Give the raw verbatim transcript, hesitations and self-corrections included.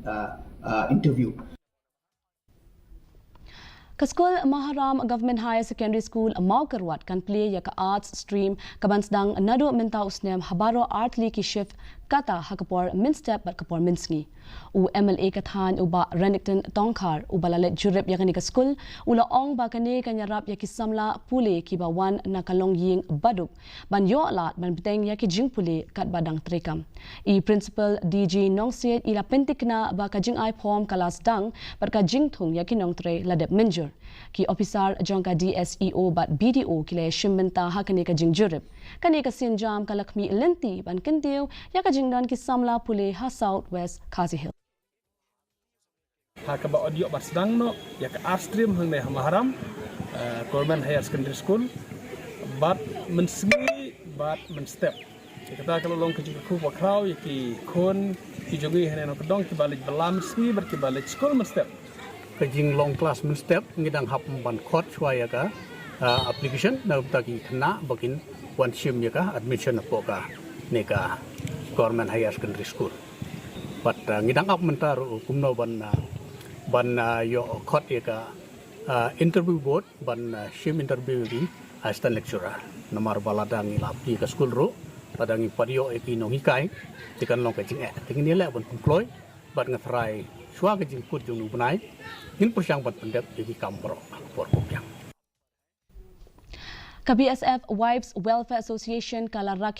uh, uh, interview. Ka skul Maharam Government Higher Secondary School Mawkyrwat kan plie ïa ka Arts Stream ka ban sdang naduh mynta u snem ha baroh artylli ki shift kata ha ka por mynstep bad ka por mynsngi. U M L A ka thaiñ u Bah Renikton Tongkhar uba la leit jurip ïa kane ka skul u la ong ba kane kan ïarap ïa ki samla pule kiba wan na ka longïing baduk ban ïoh lad ban bteng ïa ki jingpule katba dang treikam. I Principal D G Nongsiej i la pyntikna ba ka jingai form ka la sdang bad ka jingthung ïa ki nongtrei la dep mynjur. Ki ophisar jong ka D S E O bad B D O ki la shim bynta ha kane ka jingjurip. Kane ka sienjam ka la khmih lynti ban kyntiew ïa ka jingdon ki samla pule ha South West Khasi Hills. Ha kaba ïoh ban sdang noh ïa ka Arts Stream hangne ha Maharam, eh, Government Higher Secondary School, bad mynsngi bad mynstep. Ïa kata ka la long ka jingkyrkhu bakhraw ïa ki khun ki jong ngi hangne na Nongkyndong kiba leit bylla mynsngi bad kiba leit skul mynstep. Ka jinglong klas mynstep ngi dang hap ban khot shuwa ïa ka, ah, application na ka bynta ki khynnah ba kin wan shim ïa ka admission hapoh kane ka Government Higher Secondary School. Bad, ah, ngi dang ap mynta ruh kumno ban, ah, ban, ah, ïoh khot ïa ka, ah, interview board ban, ah, shim interview ïa ki assistant lecturer. Namar ba lada ngi la plie ka skul ruh, lada ngi pat ïoh ïa ki nonghikai, te kan long ka jingeh. Te ngin ïaleh ban pynkloi bad nga tharai shuwa ka jingkut jong u bnai ngin pyrshang ban pyndep ïa ki kam baroh ha ka por kaba biang. Ka B S F Wives Welfare Association ka la rakhe